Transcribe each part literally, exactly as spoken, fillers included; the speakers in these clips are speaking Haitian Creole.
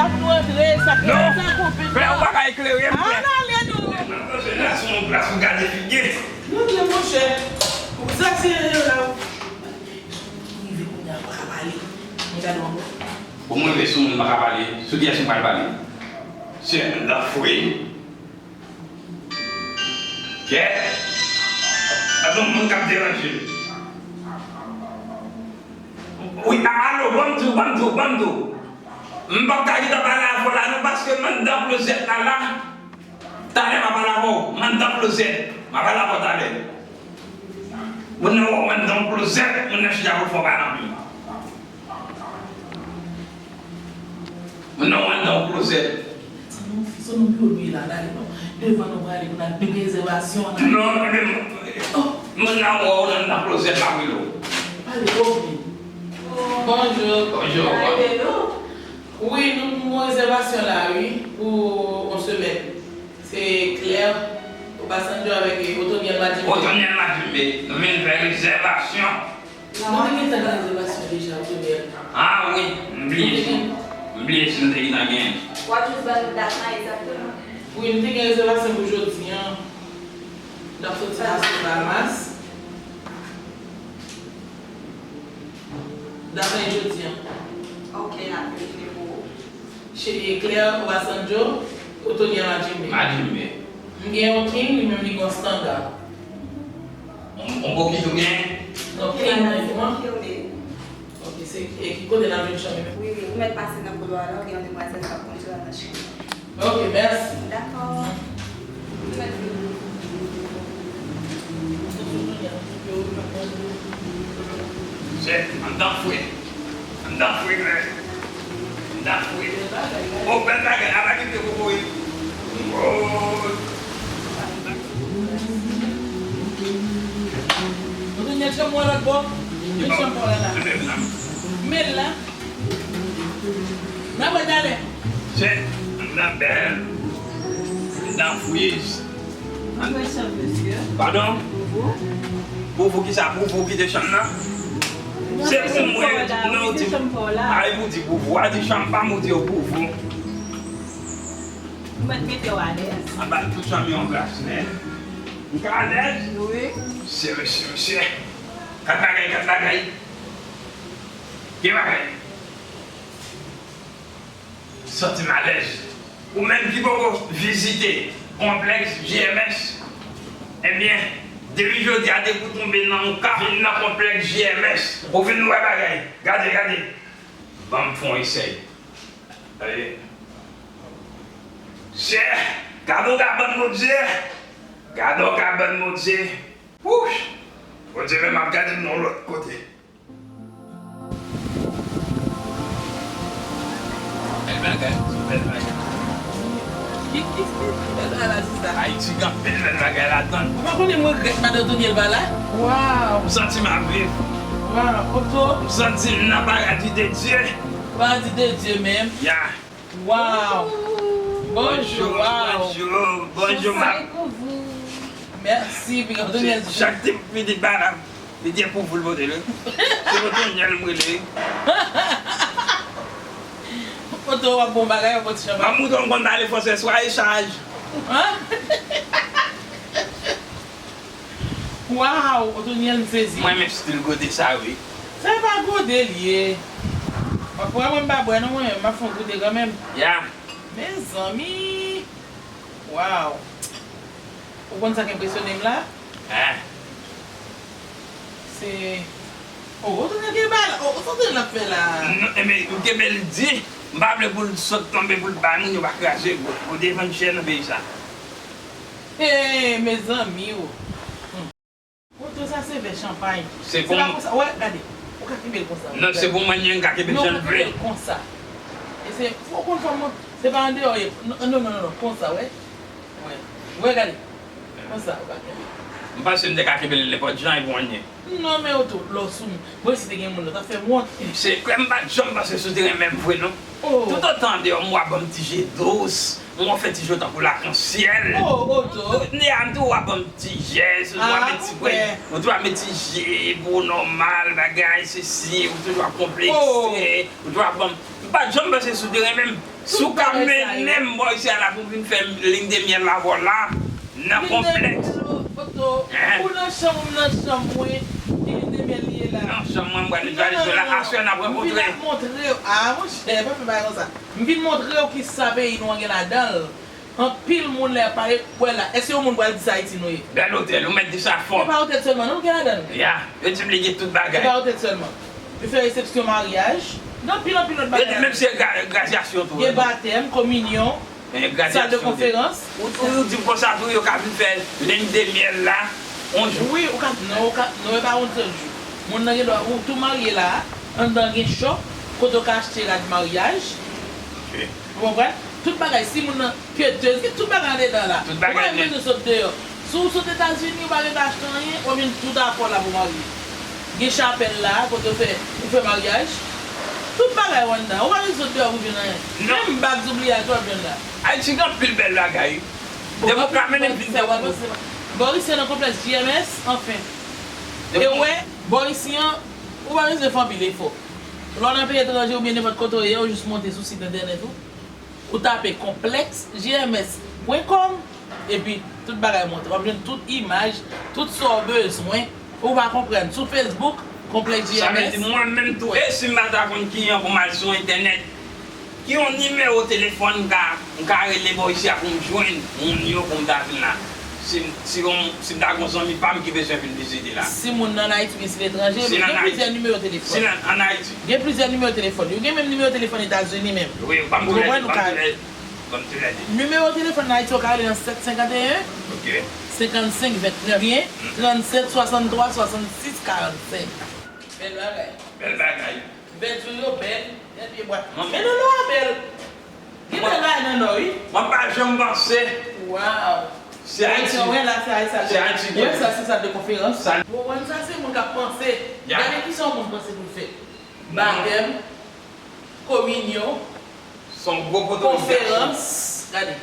Ap nou antre, sa k sa konpè. Frè, ou pa ka eklere m, frè. An ale nou. Nan plas ou, nan plas ou, gade figi. Nou vle monchè. Sa se la. Rive kounye a pa ka pale. Men gade yon. Bon, mwen rive sou moun pa ka pale. Sou kiyès mwen pral pale? Se nan fwe. Kè. Gade yon moun k ap deranje m. Wi, a- alo, ban m di w, ban m di w, ban m di w. M p ap ka gentan pale avè w la non, paske m anndan klozèt la la. Talè m a pale avè w, m anndan klozèt. M a pale avè w talè. Moun nan wè w anndan klozèt, moun nan chita pou l fè w pale anpil. Moun nan wè anndan klozèt. Ti nou, se nou biro nou ye la, n ale non. Devan nou prale pou n al peye rezèvasyon an. Non, men, oh, moun nan wè w anndan klozèt, pa rele w. Pale twò byen. Bonjou. Bonjou. Wi, nou gen yon rezèvasyon la, wi, pou yon semèn. Se Claire Obasanjo avèk Otoniel Madjimbe. Otoniel Madjimbe, nou vin fè rezèvasyon. Nou te gentan gen rezèvasyon deja, Otoniel. Ah wi, m bliye si, m bliye si nou te gentan genyen. W ap jis ban nou dat la egzakteman. Wi, nou te gen rezèvasyon pou jodi a. N ap soti Las Palmas. Dat la e jodi a. Ok, n ap verifye pou ou. Cheri Claire Obasanjo, Otoniel Madjimbe. Madjimbe. M gen yon king, li menm li gen yon standa. On, on pokit ou gen? Non, king mwen, mwen. Ok, se, e ki kote n ap jwenn chanm yo? Wi, wi, ou mèt pase nan koulwa la, ou gen yon demwazèl k ap kondui w al nan chanm. Ok, mèsi. Dakò. Se anndan fwe. Anndan fwe, frè. Anndan fwe. O, bèl bagay. Apa ki te kokoye. O. Ou te gen chanm ou lòt bò? Men chanm pa w la la. Men la. N ap wè talè. Chè, anndan bèl. Anndan friz. Mwen chanm, mesye. Padon? Pou vou? Pou vou kisa? Pou vou kite chanm nan? Non, se pou mwen. Non, ou di, ay, pou di pou vou. A di chanm pa m, ou di yo pou vou. Ou mèt mete w alèz. Anba tout chanm yon gras, men. M ka alèz? Wi. Mesye, mesye, mesye. Kat bagay, kat bagay. Gen bagay. Santi m alèz. Ou menm ki poko vizite konplèks G M S, ebyen, depi jodi a, depi w tonbe nan yon ka, vin nan konplèks G M S, ou vin wè bagay. Gade, gade. Ban m fè yon esèy. Gade. Chè, gade yon kabann Bondye. Gade yon kabann Bondye. Wouch! Bondye menm ap gade m nan yon lòt kote. Bèl bagay, bèl bagay. Ki, ki, ki bèl bagay la, sista? Ayiti gen anpil bèl bagay ladan l. Ou pa konnen m regrèt madan Tonyèl pa la? Waw! M santi m ap viv. Waw, Oto. M santi m nan paradi de Dye. Paradi de Dye menm. Ya. Waw! Bonjou, waw! Bonjou, bonjou, ma. Mèsi, big up, Donyèl. Chak ti pitit ba la, li gen pou vou l pote l, wi. Se pou Donyèl m rele, wi. Oto, w ap bon bagay, w ap bon ti chanpay. M ap montre w m konn pale fransè, soyez sage. Hein? Waw, Otonyèl, m sezi. Mwen renmen stil gode sa, wi. Sa pa gode l ye. W ap wè mwen m pa bwè non, mwen menm, m ap fè w goute kanmenm. Ya. Mezanmi. Waw. Ou konn sa k enpresyone m la? Hein? Se, oh, Otonyèl kenbe la. Oh, sa Otonyèl ap fè la? Non, men, ou kenbe l di, m pa vle pou l sot tonbe, pou l bay moun, yo pa kraze, gwo, gwo devan chè nan peyi sa. Hey, mezanmi, oh. Hmm. Oto, sa se vè chanpay. Se pa konsa. Wè, gade. Ou ka kenbe l konsa. Non, se pou mwen, m ka kenbe l jan m vle. Non, ou ka kenbe l konsa. E se, ou konn fòm mwen, se pa andeyò ye. Non, non, non, non, konsa, wè. Wè. Wè, gade. Konsa, ou ka kenbe l. M panse m te ka kenbe l nenpòt jan, e pou anyen. Non, men Oto, lè w sou m, mwen si te gen moun, ou t ap fè m wont. Se klè m pa t janm panse si w te renmen m vre, non. Oh. Toutotan andeyò m, w ap ban m ti je dous. Mwen fè ti je w tankou lakansyèl. Oh, Oto. Kounye a m tou w ap ban m ti je, ou toujou ap met ti pwen, ou toujou ap met ti je pou w nòmal, bagay, sesi, ou toujou ap konplekse, ou toujou ap ban m. M pa t janm panse si w te renmen m. Si w ka mennen m bò isi a la pou m vin fè ligne de miel avè w la, nan konplèks. Foto, ou nan chanm ou, m nan chanm mwen, ki ligne de miel li ye la? Nan chanm mwen, m pral netwaye sou la, aswè n ap rankontre. M vin ap montre w, a monchè, pa fè bagay konsa. M vin montre w ki sa peyi nou an gen ladan l. Anpil moun lè y ap pale, wè la, èske yon moun pral di se Ayiti nou ye? Bèl otèl, ou mèt di sa fò. E pa otèl sèlman, non, gen ladan l. Ya, yo di m li gen tout bagay. E pa otèl sèlman. Yo fè resepsyon maryaj, gen anpil, anpil lòt bagay. Yo di menm se gra-, gradyasyon tou. Gen batèm, kominyon, sal de konferans. Ou, ou, ou di m konsa tou, yo ka vin fè ligne de miel la, yon jou. Wi, ou ka, non, ou ka, non, e pa yon sèl jou. Moun nan gen dwa, ou tou marye la, anndan gen chòp, kote w ka achte rad maryaj. Ok. Ou konprann? Tout bagay, si moun nan ketez, gen tout bagay andedan la. Tout bagay nèt. Ou pa menm bezwen sot deyò. Si w sot Etazini, ou pa gen dwa achte anyen, ou jwenn tout afè w la pou marye. Gen chapèl la, kote w fè, ou fè maryaj. Tout bagay w anndan. Ou pa bezwen sot deyò pou jwenn anyen. Non. Menm bag zoubliyaj ou ap jwenn la. Ayiti gen anpil bèl bagay. Depi w ka mennen m vin fè w. Bò isi an nan konplèks J M S, anfen. E w wè, bò isi an, ou pa bezwen fè anpil efò. Lè w nan peyi etranje oubyen nenpòt kote w ye, ou jis monte sou sit entènèt ou. Ou tape konplèks J M S pwen kòm, epi tout bagay monte. W ap jwenn tout imaj, tout sa w bezwen. Ou pa konprann. Sou Facebook, konplèks J M S. Sa vle di mwen menm tou, e si m pa ta konn kijan pou m al sou entènèt, ki yon nimewo telefòn m ka, m ka rele bò isi a pou m jwenn moun yo pou m ta vin la? Si, si yon, si m ta gen yon zanmi pa m ki bezwen vin vizite la. Si moun nan Ayiti oubyen si letranje, men gen plizyè nimewo telefòn. Si nan, ann Ayiti. Gen plizyè nimewo telefòn. Yo gen menm nimewo telefòn Etazini menm. Wi, ban m tou lè de, ban m tou lè de. Nimewo telefòn nan Ayiti, ou ka rele nan sèt senkanteyen, senkannsenk vennèf, byen, trannsèt swasanntwa swasannsis karannsenk. Bèl bagay. Bèl bagay. Vèti yo bèl, bèl pye bwa. Men non non a bèl. Gen bèl bagay nan non, wi. Mwen pa janm panse. Waw. Se Ayiti. Wè la, se Ayiti, se Ayiti. Wè sa, se sal de konferans. Ou konprann sa, se moun k ap panse. Ya. Gade kisa yon moun panse pou l fè. Batèm, kominyon, se yon gwo kote konferans. Gade.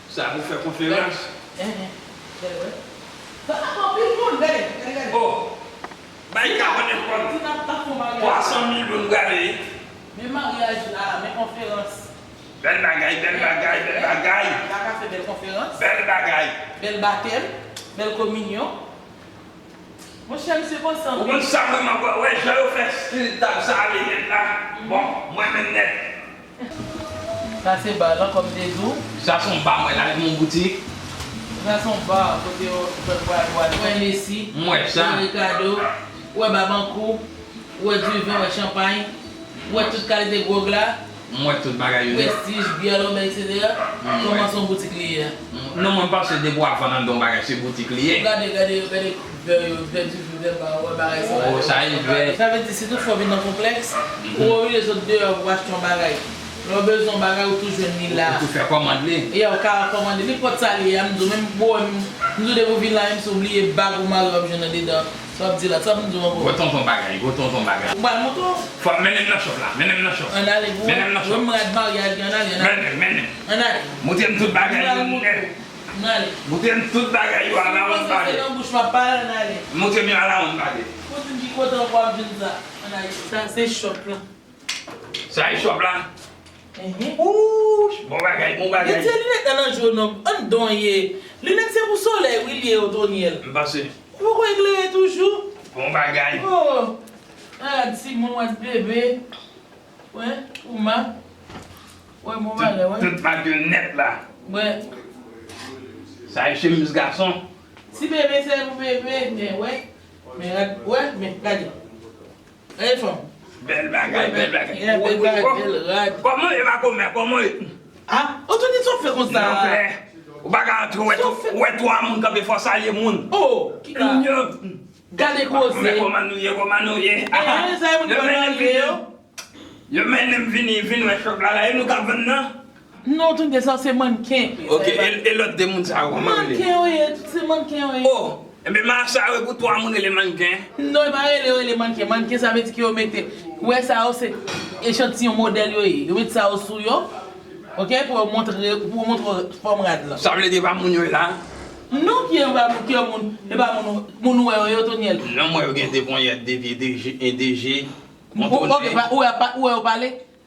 Sa pou fè konferans. Gade. Enhen. Gade, wè. Sa ap anpil moun, gade, gade, gade. Oh. Bay ka pran nenpòt twa san mil pou n prale. Men maryaj la, men konferans. Bèl bagay, bèl bagay, bèl bagay. La ka fè bèl konferans. Bèl bagay. Bèl batèm, bèl kominyon. Monchè, misye konsan. Ou konn sa mwen, mwen wè jan yo fè stil tab sa ale nèt la. Bon, mwen menm nèt. Sa se ba lan, kòm te di w. Sa se yon ba mwen la, yon boutik. Sa se yon ba kote yo fè bwa, bwa, wè Messi, m wè sa, wè Ricardo, wè Babankou, wè diven, wè chanpay, wè tout kalite gwòg la, m wè tout bagay yo nèt. Prestige, byè, lòbè, etsetera. Kòman se yon boutik li ye a? Non, mwen panse depi w ap vann anndan yon bagay, se boutik li ye. Gade, gade, gade. Vè yo, vè diven, vè ba, wè bagay sa. Oh, sa e vre. Sa vle di, si toutfwa w vin nan konplèks, ou oblije sot deyò pou achte yon bagay. Lè w bezwen yon bagay, ou tou jwenn li la. Ou tou fè kòmand li. Ya, ou ka kòmande. Nenpòt sa li ye a, m di w, menm bo, m di w depi w vin la, menm si w bliye bag ou mare, w ap jwenn andedan. Sa w ap di la, sa m di w ankò. Gwo tonton bagay, gwo tonton bagay. Ou pral montre w? Fò, mennen m nan shop la, mennen m nan shop. Ann ale pou wè. Mennen m nan shop. Wè m rad maryaj li, ann ale, ann ale. Mennen, mennen. Ann ale. Montre m tout bagay yo nèt. Ann ale. Montre m tout bagay yo ala yon pale. Si w panse se nan bouch m ap pale, ann ale. Montre m yo ala yon pale. Pou di m ki kote ankò w ap jwenn sa. Ann ale. Sa se shop la. Sa e shop la? Enhen. Wouch! Bon bagay, bon bagay. Retire linèt la nan je w non. Anndan w ye. Linèt se pou solèy wi l ye, Otonyèl. M panse. Ou poko eklere toujou? Bon bagay. Oh! Rad timoun, rad bebe. Wè, ou ma. Wè, bon bagay, wè. Tout, tout mak yo nèt la. Wè. Sa e chemiz gason. Ti bebe, se pou bebe, men wè. Men rad, wè, men gade. Gade fanm. Bèl bagay, bèl bagay. Bèl bagay, bèl rad. Kòman e makomè, kòman e? Ah, Otonyèl, sa w fè konsa? Monchè, ou pa ka antre, ou wè, ou wè twa moun kanpe, fò w salye moun. Oh, ki ka? Gade koze. Kòman nou ye, kòman nou ye? Eh, sa e moun ki pa nan lye yo. Yo mennen m vini, vin wè shop la, la, e nou k ap vann nan? Non, Otonyèl, sa se mannken. Ok, e, e lòt de moun sa yo, kòman yo rele? Mannken yo ye, tout se mannken yo ye. Oh, enben, mache a, pou twa moun rele mannken? Non, e pa rele yo rele mannken. Mannken, sa vle di ke yo mete, ou wè sa yo, se echantiyon modèl yo ye. Yo mete sa yo sou yo, ok, pou yo montre, pou yo montre fòm rad la. Sa vle di pa moun yo ye la? Non, ki e pa, ki e moun, e pa moun, moun ou wè yo ye, Otonyèl. Non, m wè yo gen de ponyèt, de pye, de je, e de je. Ou, ok, pa, ou wè, pa, ou wè yo pale?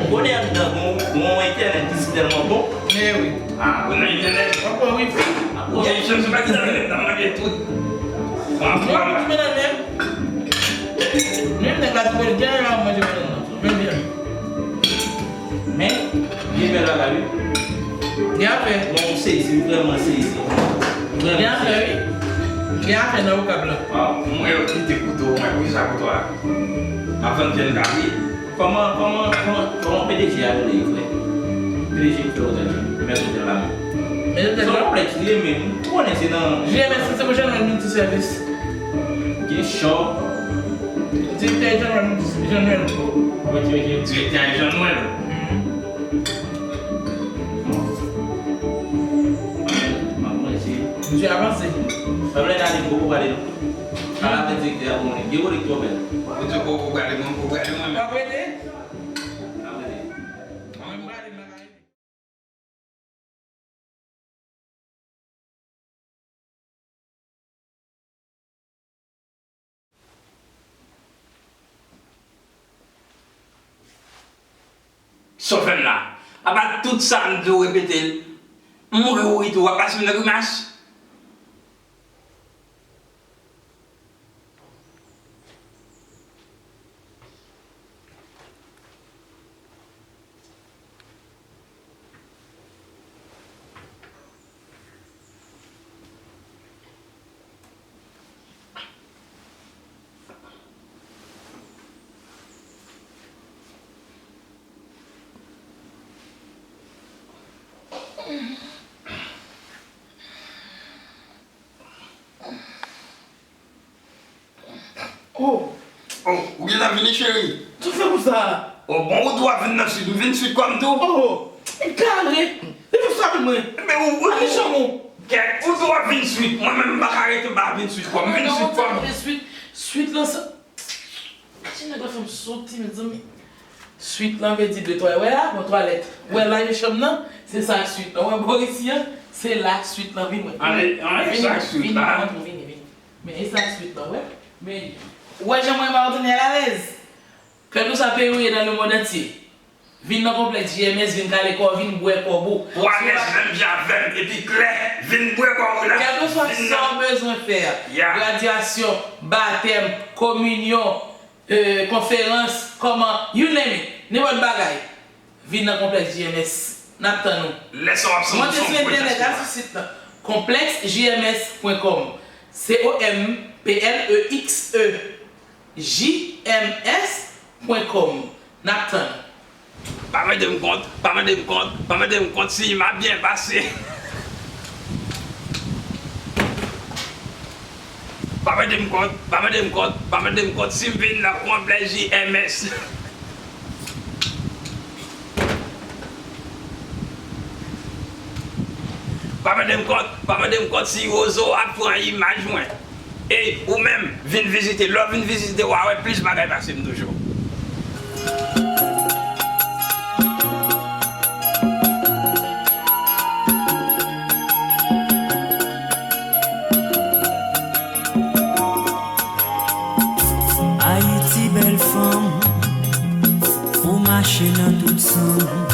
Ou konnen anndan gon, gon entènèt ki tèlman bon. Men wi. Ah, ou nan entènèt. W ap pran wifi. Apre, gen chans ou pa gen nan manje tout. Mwen, mwen, mwen, mwen, mwen, nèg la di mwen, gen yon manje mwen nan. Men byen. Men, byen bèl bagay, wi. Gen afè. Bon, m sezi, m vrèman sezi. M vrèman sezi. Gen afè, wi. Gen afè nan okap la. Waw, mwen yo kite kouto, mwen, pou sa kouto a. M ap vann vyann kabrit. Kòman, kòman, kòman, kòman P D G a rele, frè? P D G ki fè otèl, mèt otèl la menm. Mèt otèl la? Se yon konplèks li ye, men ou konnen se nan J M S, se pou Jean Noël Multiservice. Gen shop. Direktè Jean Noël, Jean Noël. Ok, ok. Direktè Jean Noël. Mhm. M ap manje. Misye avanse. Sa vle di poko prale non. Ala fè direktè a pou mwen. Gen kote ki twò bèl. Ou di poko prale, mwen poko prale mwen menm. W ap rete? M ap rete. Mwen menm prale, m pa ka rete. Sa w fè m la? Apa tout sa m di w repete l, m ri w ri tou, w ap pase m nan grimas. Oh. Oh, ou gentan vini, cheri? Sa w fè konsa? Oh, bon, ou dwa vin nan swit. M vin swit kòm tou. Oh, e kare. Depi w frape mwen. Men ou, ou, pa gen chanm ou. Kèt, ou dwa vin swit. Mwen menm, m pa ka rete, m pa vin swit kòm. M vin swit kòm. Swit, swit lan sa. Ti nèg la fè m soti, mezanmi. Swit lan vle di de twalèt. Wè la, bon twalèt. Wè la, yo chanm nan. Se sa k swit lan. Wè bò isi an, se la k swit lan vin, wè. Ale, ale, vini, sa k swit vini, la. Vini, vini, vini. Men e sa swit lan, wè. Men, ou wè jan mwen renmen w, ou tande alèz. Kèlkeswa peyi ou ye nan lemonn antye, vin nan konplèks J M S, vin kale kò w, vin bwè kòb ou. Ou alèz menm jan avè m, epi klè, vin bwè kòb ou la. Kèlkeswa sa w bezwen fè, gradyasyon, batèm, kominyon, e, konferans, kòman, you name it, nenpòt bagay. Vin nan konplèks J M S. N ap tann ou. Lè sa w ap sanble yon gwo dyaspora. Monte sou entènèt la, sou sit lan. Konplèks J M S pwen kòm. C O M P L E X E J M S pwen kòm. N ap tann ou. Pa mande m kont, pa mande m kont, pa mande m kont si m ap byen pase. Pa mande m kont, pa mande m kont, pa mande m kont si m vin nan konplèks J M S. Pa mande m kont, pa mande m kont si Wozo ap pran imaj mwen. Ey, ou menm, vin vizite. Lè w vin vizite, w a wè plis bagay pase m toujou. Ayiti bèl fanm, ou mache nan tout sanm.